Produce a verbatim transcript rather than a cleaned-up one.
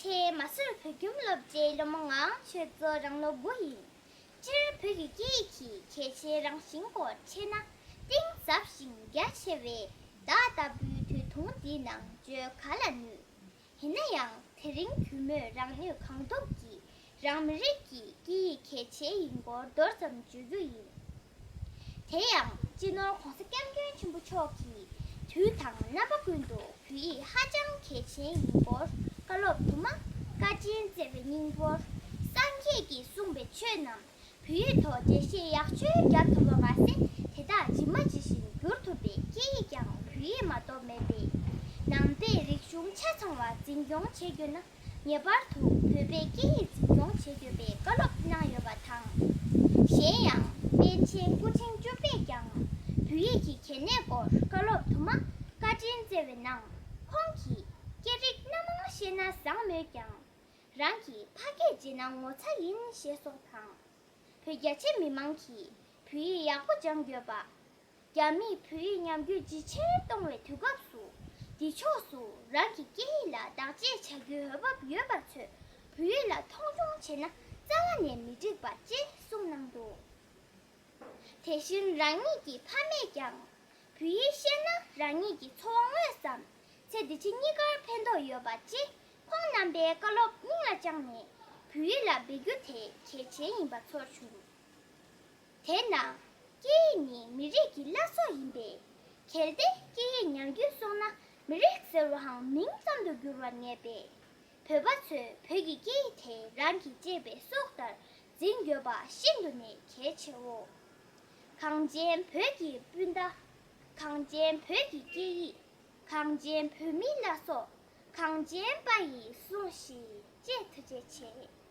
ཆེས་མ་སུར་བོད་ཁྱིམ་སློབ་གྲྭའི་སློབ་མ་ངག་དབང་ཆོས་མཚོ། རང་ལོ་དགུ་ཡིན། སྤྱིར་བོད་ཀྱི་སྐད་ཡིག་གི་གལ་ཆེའི་རང་བཞིན་སྐོར་འཆད་ན། གཏིང་ཟབ་ཞིང་རྒྱ་ཆེ་བའི་མདའ་ལྟ་བུའི་དུས་ཐུང་འདིའི་ནང་བརྗོད་ག་ལ་ནུས། ཡིན་ན་ཡང་དེ་རིང་གུས་མོས་རང་ནུས་གང་ཐུབ་ཀྱིས་རང་མི་རིགས་ཀྱི་སྐད་ཡིག་གལ་ཆེ་ཡིན་སྐོར་མདོར་ཙམ་བརྗོད་རྒྱུ་ཡིན། དེ་ཡང་སྤྱི་ནོར་༸གོང་ས་༸སྐྱབས་མགོན་ཆེན་པོ་མཆོག་གིས་དུས་དང་རྣམ་པ་ཀུན་ཏུ་བོད་ཡིག་ཧ་ཅང་གལ་ཆེན་ཡིན་སྐོར་བཀའ་སློབ་དུ་མ་བཀའ་དྲིན་བསྩལ་བའི་སྙིང་པོར། སངས་རྒྱས་ཀྱིས་གསུངས་པའི་ཆོས་རྣམས་བོད་ཡིག་ཐོག་འགྲེལ་བཤད་ཡག་ཤོས་རྒྱག་ཐུབ་པ་མ་ཟད། དེ་དག་ཇི་མ་ཇི་བཞིན་བསྒྱུར་ཐུབ་པའི་སྐད་ཡིག་ཀྱང་བོད་ཡིག་མ་གཏོགས་མེད་པས། ནང་པའི་རིག་གཞུང་ཆ་ཚང་བ་འཛིན་སྐྱོང་བྱེད་དགོས་ན། ངེས་པར་དུ་བོད་པའི་སྐད་ཡིག་འཛིན་སྐྱོང་བྱེད་དགོས་པའི་བཀའ་སློབ་གནང་ཡོད་པ་དང་། གཞན་ཡང་པཎ་ཆེན་སྐུ་ཕྲེང་བཅུ་པས་ཀྱང་བོད་ཡིག་གི་གལ་གནད་སྐོར་བཀའ་སློབ་དུ་མ་བཀའ་དྲིན་བསྩལ་བའི་ནང་། ཁོང་གིས་སྐད་རིགས་སྣ་མང་ཤེས་ན་བཟང་མོད་ཀྱང་། རང་གི་ཕ་སྐད་བརྗེད་ན་ངོ་ཚ་ཡིན་ཞེས་སོགས་དང་། བོད་རྒྱ་ཆེ་མི་མང་གིས་བོད་ཡིག་ཡག་པོ་སྦྱང་དགོས་པ། རྒྱ་མིས་བོད་ཡིག་ཉམས་རྒུད་ཇེ་ཆེར་གཏོང་བའི་དུས་སྐབས་སུ། འདི་ཕྱོགས་སུ་རང་གི་སྐད་ཡིག་ལ་བདག་གཅེས་བྱ་རྒྱུའི་འོས་བབ་ཡོད་པ་ཚོས་བོད་ཡིག་ལ་མཐོང་ཆུང་བྱས་ན་རྩ་བ་ནས་མི་འགྲིག་པ་ཅེས་གསུངས་གནང་འདུག་དེ་བཞིན་རང་ཉིད་ཀྱི་ཕ་མས་ཀྱང་། བོད་ཡིག་ཤེས་ན་རང་ཉིད་ཀྱི་འཚོ་བ་དངོས་སམ་ཚེ་འདི་ཕྱི་གཉིས་ཀར་ཕན་ཐོགས་ཡོད་པ་ཅེས་ཁོང་རྣམ་པའི་བཀའ་སློབ་སྙིང་ལ་བཅངས་ནས་བོད་ཡིག་ལ་འབད་རྒྱུ་དེ་གལ་ཆེན་ཡིན་པ་ཚོར་བྱུང་། དེས་ན། སྐད་ཡིག་ནི་མི་རིགས་ཀྱི་བླ་སྲོག་ཡིན་པས། གལ་ཏེ་སྐད་ཡིག་ཉམས་རྒུད་སོང་ན་མི་རིགས་ཟེར་བའང་མིང་ཙམ་དུ་འགྱུར་བར་ངེས་པས། བོད་པ་ཚོས་བོད་ཀྱི་སྐད་ཡིག་དེ་རང་གི་གཅེས་པའི་སྲོག་ལྟར་འཛིན་དགོས་པ་ཤིན་ཏུ་ནས་གལ་ཆེའོ། གངས་ཅན་བོད་ཀྱི་སྤུན་ཟླ། གངས་ཅན་བོད་ཀྱི་སྐད་ཡིག། གངས་ཅན་བོད་མིའི་བླ་སྲོག། གངས་ཅན་པ་ཡིས་སྲུངས་ཤིག་ཅེས་ཐུགས་རྗེ་ཆེ།